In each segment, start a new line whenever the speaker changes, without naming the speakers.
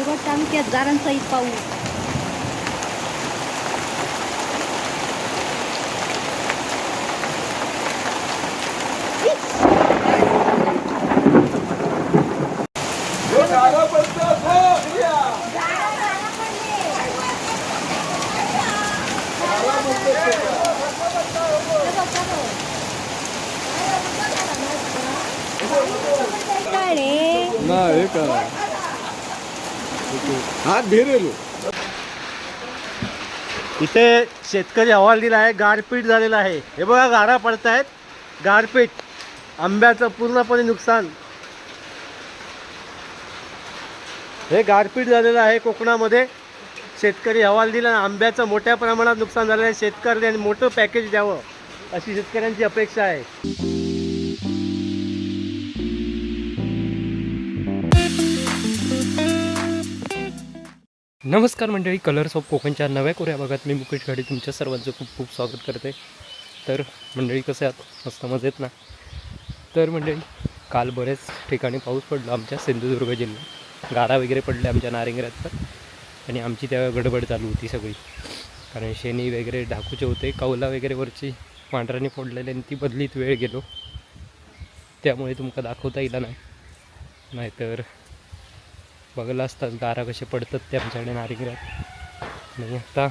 पालघर तालुक्यात गारांसहित पाऊस. काय रे?
नाही का हात भिरेलो.
इथे शेतकरी अहवाल दिला आहे, गारपीट झालेलं आहे. हे बघा गारा पडत आहेत, गारपीट, आंब्याचं पूर्णपणे नुकसान. हे गारपीट झालेलं आहे कोकणामध्ये. शेतकरी अहवाल दिला, आंब्याचं मोठ्या प्रमाणात नुकसान झालेलं आहे. शेतकऱ्यांनी मोठं पॅकेज द्यावं अशी शेतकऱ्यांची अपेक्षा आहे.
नमस्कार मंडळी, कलर्स ऑफ कोकणच्या नव्या कोऱ्या भागात मी मुकेश घाडी तुमच्या सर्वांचं खूप खूप स्वागत करते. तर मंडळी कसे आहात? मस्त मजेत ना? तर मंडळी काल बरेच ठिकाणी पाऊस पडला आमच्या सिंधुदुर्ग जिल्ह्यात, गारा वगैरे पडल्या आमच्या नारिंगऱ्यात पण. आणि आमची त्या गडबड चालू होती सगळी, कारण शेणी वगैरे ढाकूचे होते, कौला वगैरे वरची पांढऱ्याने फोडलेली आणि ती बदलीत वेळ गेलो, त्यामुळे तुमका दाखवता येईल नाही, नाहीतर बघलं असतात गारा कसे पडतात ते आमच्याकडे नारिंगऱ्यात. आणि आता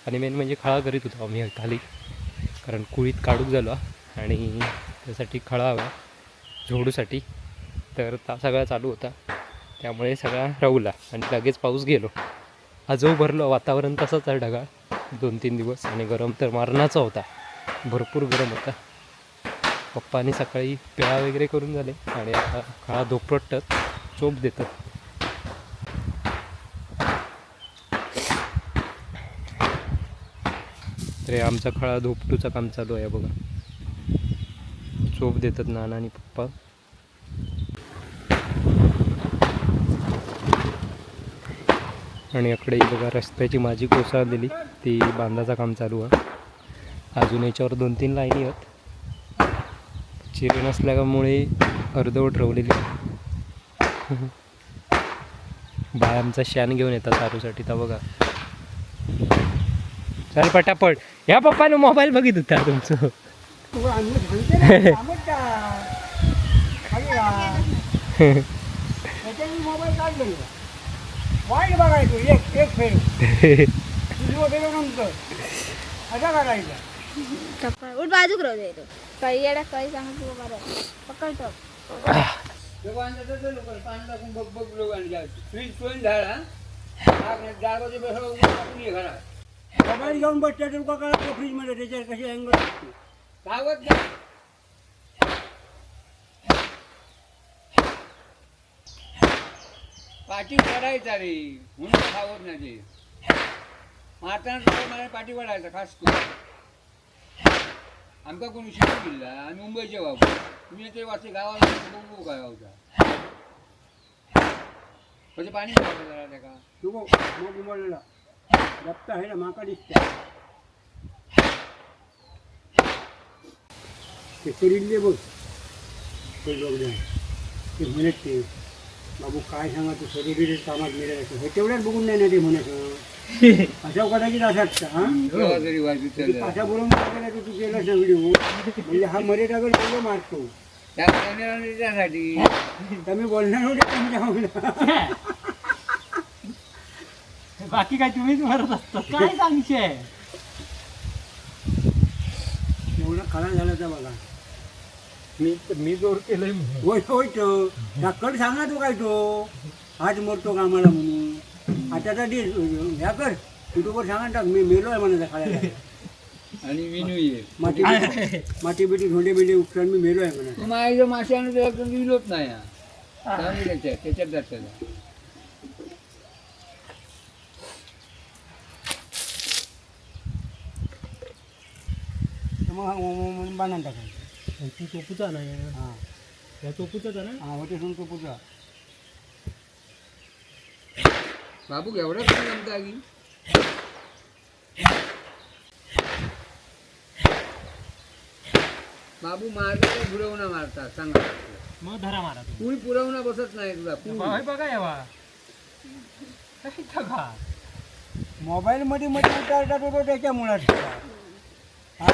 आणि मेन म्हणजे खळा करीत होतो आम्ही खाली, कारण कुळीत काढूक झालो आणि त्यासाठी खळा हवा झोडूसाठी, तर ता सगळा चालू होता, त्यामुळे सगळा रवला आणि लगेच पाऊस गेलो. आजो भरलं वातावरण तसंच आहे ढगाळ 2-3 दिवस, आणि गरम तर मरणाचा होता, भरपूर गरम होता. पप्पांनी सकाळी पेळा वगैरे करून झाले आणि आता खळा धोपटतात, चोप देतात. तर हे आमचा खळा धोपटूचं काम चालू आहे बघा, चोप देतात नाना आणि पप्पा. आणि इकडे बघा रस्त्याची माझी कोसळलेली ती बांधाचं काम चालू आहे. अजून याच्यावर 2-3 लाईनी आहेत, चिरे नसल्यामुळे अर्धवट रवलेली. बाय आमचा शान घेऊन येतात दारूसाठी, तर बघा चल पटापट. ह्या पप्पानं मोबाईल बघित होता तुमचं.
मोबाईल काढलेलो वाईट बघायचो, एक एक फेर दुसरं फेर नंतर असा करायचा.
उठ बाजूक राहू दे तो. काही येडा काही सांगतो बरं पकडतो.
लोकांना लोक पाणी टाकून बघ बघ लोकांना फ्रीज चोरून झाला टाकून ये घरात. मोबाईल घेऊन बसल्या तर का कळत फ्रीजमध्ये त्याच्यावर कशी अँगल कागद नाही. पाठी वाढायचा रे म्हणून खावत नाही ते मारताना तुला मला पाठी वाढायचा खास करून. आमका कोणी शिकून दिला, आम्ही मुंबईचे बाबू, तुम्ही ते वाचले गावाला बघू काय होता म्हणजे पाणी मारलं जरा त्याका तू मग उमलला रक्त आहे ना माका दिसते ते करिल्ले बघ ते लोक ते म्हणत ते बाबू काय सांगा तू शरीर कामात मेले हे तेवढ्याच बघून नाही ना ते म्हणत अशा कदाचित असं हां अशा बोलून टाकलं तर तू केलंस ना व्हिडिओ, म्हणजे हा मरे टाकल एवढं मारतो त्यासाठी तर मी बोलणार होते तुमच्या.
बाकी काय तुम्हीच मारत असता, काय सांगशे?
एवढा खरा झाला तर बघा.
मी मी जोर केलंय.
होय होय तो धाकड सांगा तो काय तो आज मरतो कामाला म्हणून. आता तर दे ह्या कर युट्यूबवर सांगा ना टाक मी मेलो आहे म्हणायचा खायला.
आणि विनू ये
माती माती बिटी धोंडे बिंडे उपटान मी मेलो आहे म्हणा.
माझ्या माशाने विलोत नाही हा. चांगली त्याच्यात त्याच्यात जात.
तर मग म्हणून बांधून टाकायचं.
ती चोपूचा ना?
हां.
या चोपूचाच ना?
हां होते सोडून तो पुढचा.
बाबू एवढा काय जमता की बाबू मारता पुरवणा मारता सांगा.
मग धरा मारा तुम्ही.
कुणी पुरवणा बसत नाही तुला.
बघा यावा.
का मोबाईलमध्ये मध्ये उतारता तो त्याच्या मुळात. हा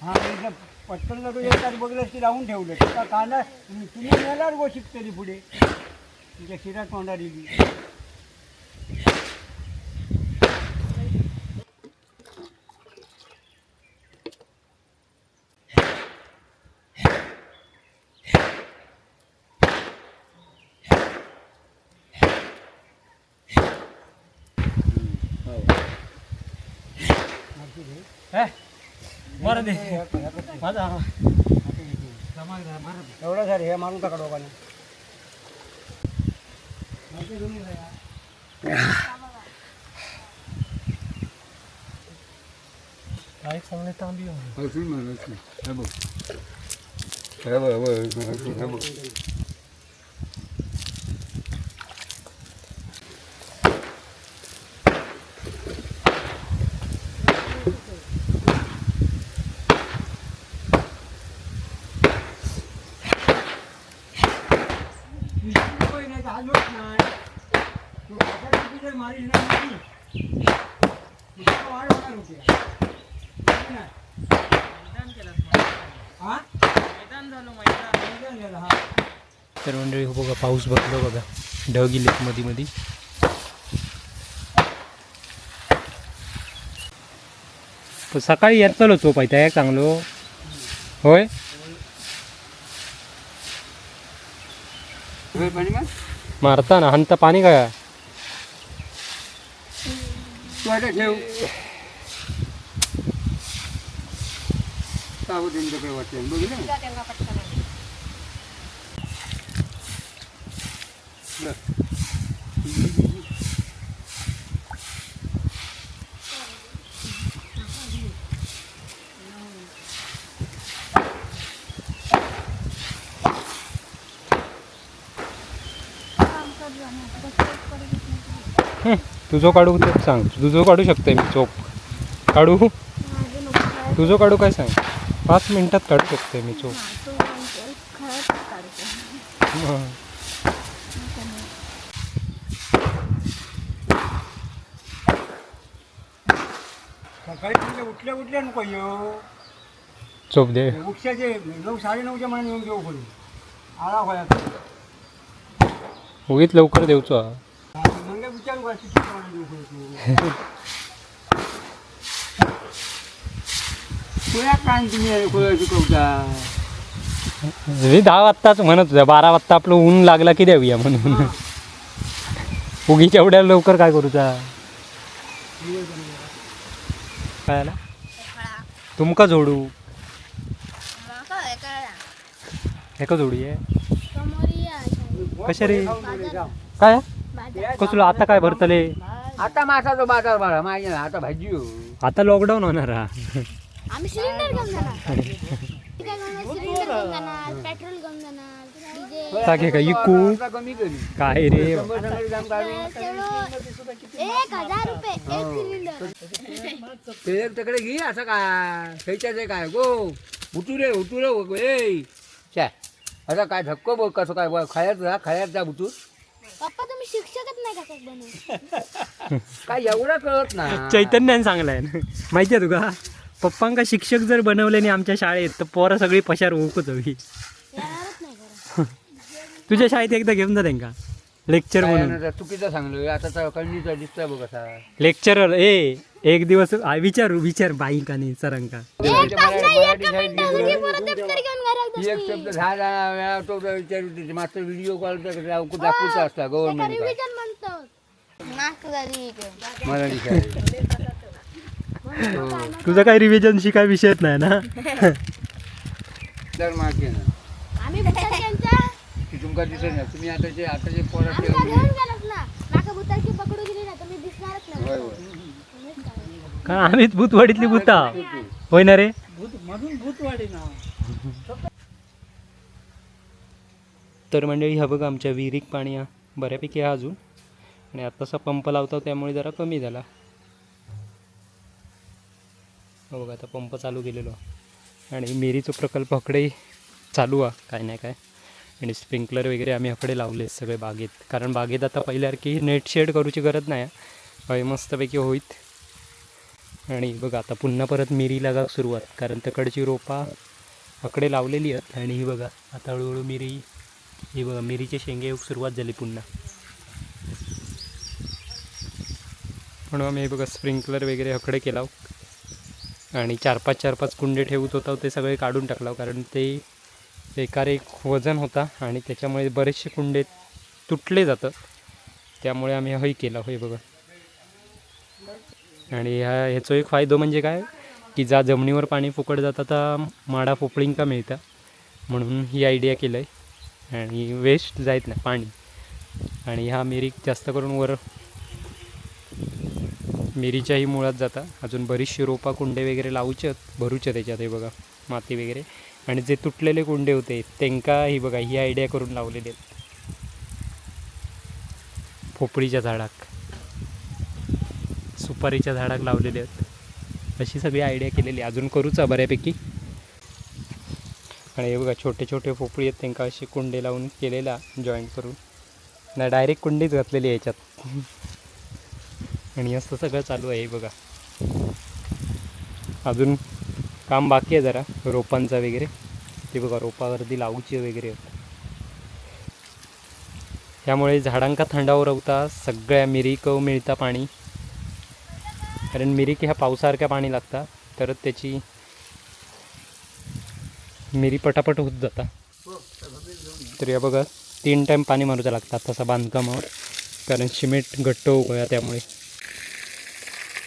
हा, इथं पटकन जातो, एक तास बघलं की लावून ठेवलं का कांदा. तुम्ही नेणार गो शिकतली पुढे तुमच्या शिरा तोंडा दिली.
बरं दे माझा.
एवढा सर हे मारून टाका दोघांना.
काय चांगले तांबी.
हसून म्हण, हसून. हे बघ. हे बघ, हे बघ, हे बघ, हे बघ.
तर मंडळी, हो बघा पाऊस भरलो बघा, ढग इलेत मधी मधी. पण सकाळी येतलो चोप आहे त्या चांगलो होय.
हे पाणी मार.
मारता ना हंता पाणी काय.
तू आता ठेव. सावध त्यांच्याकडे वाटलं बघितलं ना? बरं.
तुझो काढू तर सांग, तुझो काढू शकते मी चोप काढू. तुझो काढू काय सांग, 5 मिनिटात काढू शकते मी चोप. हं.
सकाळी तुमच्या उठल्या उठल्या नको येऊ.
चोप दे.
उठशाचे 9 9:30च्या मनाने येऊन घेऊ कोणी आळा होया.
उगीच लवकर देऊचो हा.
म्हणजे विचारू का किती प्रमाणात देऊ कोणी.
तुला काय तुम्ही कोया शिकवता?
मी 10 वाजताच म्हणत होत्या, 12 वाजता आपलं ऊन लागला की देऊया म्हणून. उगीच एवढ्या लवकर काय करूचा काय आला तुमका जोडू हेका जोडू ये कशा रे काय कसलो आता काय भरतले.
आता मासाचा बाजार भरा माहिती ना, आता भाजी हो.
आता लॉकडाऊन होणार हा.
आम्ही सिलेंडर घेऊन जाणार. काय घेऊन सिलेंडर घेऊन जाणार, पेट्रोल घेऊन जाणार, डीजे.
टाके का इकू
आता कमी करी.
काय रे.
शंभर शंभर ग्राम काढून.
1000 रुपये एक सिलेंडर.
ते तिकडे घे असं काय खेळच्याचं काय गो उतू रे उतू रे ए छ्या असं काय धक्को बघ कसं काय बघ खायत जा खायत जा उतू.
पप्पा तुम्ही शिक्षकच नाही कसं बनवू.
काय एवढं कळत ना.
चैतन्याने सांगलाय माहिती आहे तुका, पप्पांका शिक्षक जर बनवले नाही आमच्या शाळेत तर पोरं सगळी पशार होऊकच हवी.
येणारच नाही खरं.
तुझ्या शाळेत एकदा घेऊन जा त्यांका लेक्चर
काय
म्हणून.
ना, चुकीचं सांगलं आता तर कळणीचा दिसतोय बघ असा.
लेक्चरर ए एक दिवस विचारू विचार बाईंका नाही सरांका.
एक तास नाही,
मराठी
एक
शाळेत
मिनिट सगळी पोरं दप्तर घेऊन घरात
एक
बसली.
शब्द 10 वेळा तो विचारू तिथे मास्तर व्हिडिओ कॉल दाखवता असता
ते
गव्हर्नमेंट
रिव्हिजन म्हणतो. नाक झाली इकडे.
मराठी शाळेत.
तुझं काही रिव्हिजनशी काही विषयच नाही ना.
तर मार्क ना
आम्ही भूतारक्यांच्या
की तुमका दिसत नाही तुम्ही आताचे आताचे पोरं
आमका घेऊन गेलास ना, माका भूतारकी पकडू गेली ना तर मी दिसणारच नाही.
होय होय.
कारण आम्हीच भूतवाडीतली भूता होय ना रे.
मधून भूतवाडी ना.
तर मंडळी हा बघा आमच्या विहिरीत पाणी हा बऱ्यापैकी आहे अजून, आणि आत्तासा पंप लावतो त्यामुळे जरा कमी झाला. हो बघा आता पंप चालू केलेलो आणि मेरीचा प्रकल्प हकडे चालू आहे काय नाही काय. आणि स्प्रिंकलर वगैरे आम्ही ह्याकडे लावले सगळे बागेत, कारण बागेत आता पहिल्यासारखी नेट शेड करूची गरज नाही, हय मस्तपैकी होईत. आणि बघा आता पुन्हा परत मिरी लागाक सुरुवात, कारण तकडची रोपा अकडे लावलेली आहेत. आणि ही बघा आता हळूहळू मिरी, ही बघा मिरीचे शेंगे येऊक सुरुवात झाली पुन्हा. म्हणून आम्ही हे बघा स्प्रिंकलर वगैरे हकडे केला आणि 4-5 कुंडे ठेवत होता ते सगळे काढून टाकला, कारण ते एकार एक वजन होता आणि त्याच्यामुळे बरेचसे कुंडे तुटले जातात, त्यामुळे आम्ही हय केला. होय बघा. आणि ह्याचो एक फायदो म्हणजे काय की ज्या जमिनीवर पाणी फुकट जाता तर माडा पोपळिंका मिळता, म्हणून ही आयडिया केलं आहे आणि वेस्ट जायत नाही पाणी. आणि ह्या मिरीक जास्त करून वर मिरीच्याही मुळात जाता. अजून बरीचशी रोपा कुंडे वगैरे लावूचे आहेत, भरूचे त्याच्यात हे बघा माती वगैरे. आणि जे तुटलेले कुंडे होते त्यांका ही बघा ही आयडिया करून लावलेली आहेत पोपळीच्या झाडाक, सुपारीच्या झाडाक लावलेले आहेत. अशी सगळी आयडिया केलेली, अजून करूचा बऱ्यापैकी. आणि हे बघा छोटे छोटे पोपळी आहेत त्यांका असे कुंडे लावून केलेला जॉईंट करून, नाही डायरेक्ट कुंडीच घातलेली आहे याच्यात. आणि असं सगळं चालू आहे हे बघा. अजून काम बाकी आहे जरा रोपांचा वगैरे, ते बघा रोपावरती लावूची वगैरे. त्यामुळे झाडांका थंडावर रवता, सगळ्या मिरीक मिळता पाणी, कारण मिरीक ह्या पावसासारख्या पाणी लागता तरच त्याची मिरी पटापट होत जाता. तर या बघा 3 टाईम पाणी मारूचा लागतात तसा बांधकामावर, कारण सिमेंट घट्ट होऊया त्यामुळे.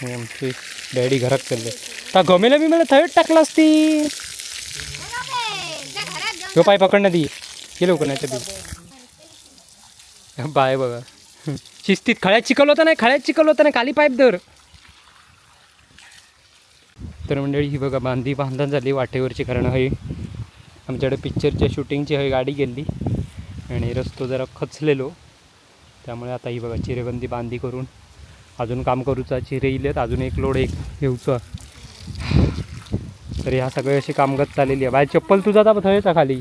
आमची डॅडी घरात चालले का गमेला मी मला थंड टाकला असती तो पाय पकडना दी गेलो कोणाच्या बी बाय बघा शिस्तीत खळ्यात चिखल होता नाही, खळ्यात चिखल होता नाही, खाली पाईप धर. तर मंडळी ही बघा बांधी बांधण झाली वाटेवरची, कारण हय आमच्याकडे पिक्चरच्या शूटिंगची हय गाडी गेली आणि रस्तो जरा खचलेलो, त्यामुळे आता ही बघा चिरेबंदी बांधी करून अजून काम करूचा. चिरे इलेत अजून एक लोड एक घेऊचा. तर ह्या सगळे अशी कामगत चाललेली आहे. बाय चप्पल तुझा आता थंयचा खाली.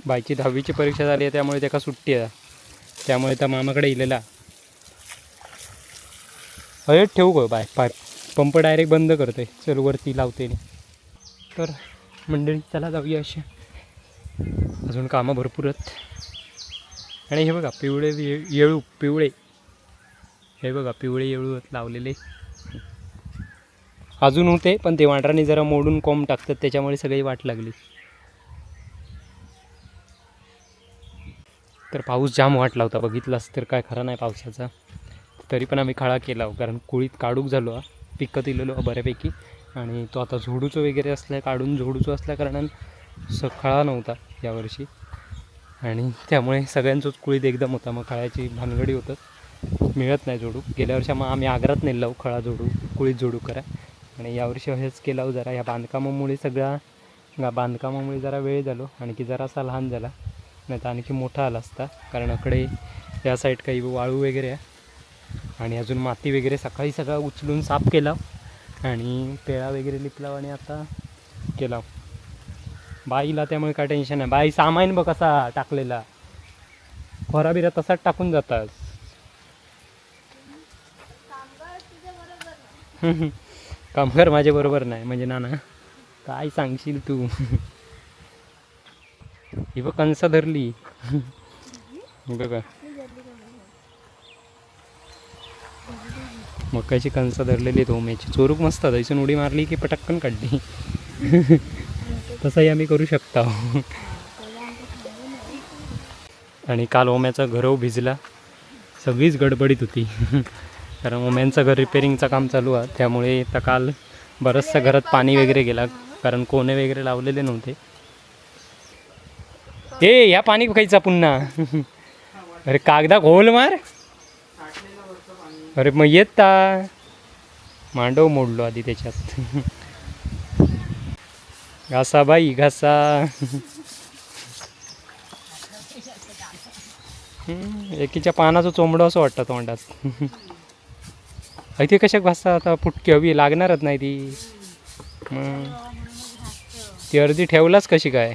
बायची 10वीची परीक्षा झाली आहे त्यामुळे त्याका सुट्टी आहे, त्यामुळे त्या मामाकडे इलेला. हय ठेवू गो बाय, पाय पंप डायरेक्ट बंद करते, चल वरती लावते. तर मंडळी चला जाऊया, अशा अजून कामं भरपूर आहेत. आणि हे बघा पिवळे येळू, पिवळे हे बघा पिवळे येळू आहेत लावलेले, अजून होते पण ते वांढरांनी जरा मोडून कोंब टाकतात त्याच्यामुळे सगळी वाट लागली. तर पाऊस जाम वाटला होता, बघितलास तर काय खरा नाही पावसाचा, तरी पण आम्ही खळा केला कारण कुळीत काढूक झालो पिकत इलेलो बऱ्यापैकी. आणि तो आता झोडूचो वगैरे असल्या काढून झोडूचो असल्या कारणानं खळा नव्हता यावर्षी, आणि त्यामुळे सगळ्यांचंच कुळीत एकदम होता, मग खळ्याची भानगडी होतच मिळत नाही झोडू. गेल्या वर्षी मग आम्ही आग्रात नेलो खळा झोडू कुळीत झोडू करा, आणि यावर्षी हेच केलं जरा ह्या बांधकामामुळे सगळा बांधकामामुळे जरा वेळ झालो, आणखी जरासा लहान झाला, नाही तर आणखी मोठा आला असता, कारण अकडे या साईड काही वाळू वगैरे आहे आणि अजून माती वगैरे सकाळी सगळं उचलून साफ केला आणि पेळा वगैरे लिपला आणि आता केला बाईला, त्यामुळे काय टेन्शन नाही. बाई सामान बघ कसा टाकलेला, खोरा बिरा तसाच टाकून जातात. कामगार माझ्या बरोबर नाही म्हणजे नाना काय सांगशील तू. ही बघ कणसा धरली बघा, मकाची कणसं धरलेली आहेत ओम्याची, चोरूक मस्त थंयसून उडी मारली की पटक्कन काढली. तसंही आम्ही करू शकता. आणि काल ओम्याचा घरव भिजला, सगळीच गडबडीत होती कारण ओम्यांचं घर रिपेरिंगचं काम चालू आहे, त्यामुळे तर काल बरंचसं घरात पाणी वगैरे गेला, कारण कोणे वगैरे लावलेले नव्हते. ए ह्या पाणी खायचा पुन्हा, अरे कागदा घोल मार, अरे मग येत मांडव मोडलो आधी त्याच्यात. घासा बाई घासा. एकीच्या पानाचं चोंबडं असं वाटतं तोंडात. अरे ते कशा घासा आता, फुटकी हवी लागणारच नाही ती, मग ती अर्धी ठेवलाच कशी काय.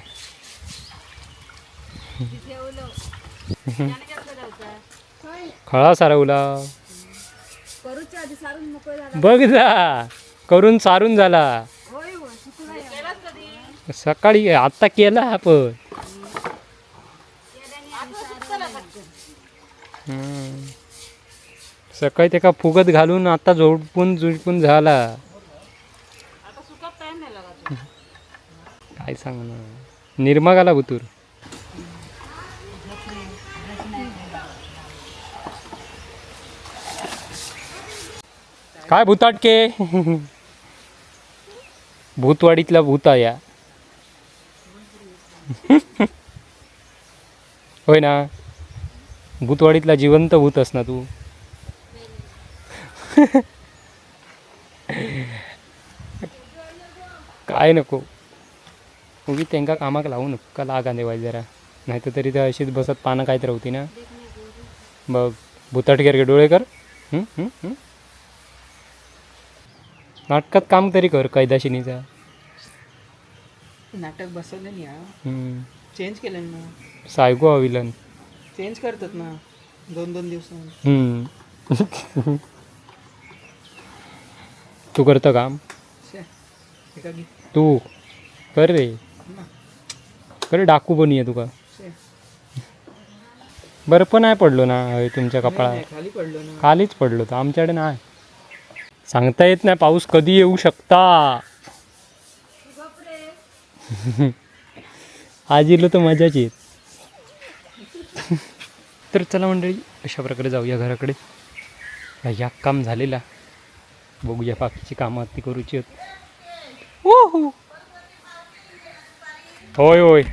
खळा सारवला बघ जा, करून सारून झाला सकाळी, आता केला आपण. हम्म. सकाळी त्याका फुगत घालून आता झोडपून झुडपून झाला. काय सांगणार, निर्मा घाला भुतूर. काय भूताटके, भूतवाडीतला भूत या. होय ना, भूतवाडीतला जिवंत भूत अस ना तू. काय नको, उगी त्यांका कामाक लावू नको का, लागा देवाय जरा, नाही तर तरी ते अशीच बसत पानं कायत राहती ना. बघ भूताटके डोळे कर. हं, हं, हं. नाटकात काम तरी कर कैदाशिनीचा.
नाटक बसवलं नाही हा.
हम्म.
चेंज केलं ना.
सायको हा विलन.
चेंज करतात ना दोन दोन दिवसांनी.
हम्म. तू करतं काम.
शे, एका घे.
तू कर रे, कर, डाकू बनूया तुका.
शे.
बर्फ नाही पडलो ना हय तुमच्या
नाही,
कपाळात?
नाही, खाली पडलो ना.
खालीच पडलो तर आमच्याकडे नाही. सांगता येत नाही पाऊस कधी येऊ शकता. आज इलो तर मजाच येत. तर चला मंडळी, अशा प्रकारे जाऊया घराकडे. ह्या काम झालेला, बघूया बाकीची कामं ती करूची आहेत. हो हो, होय होय.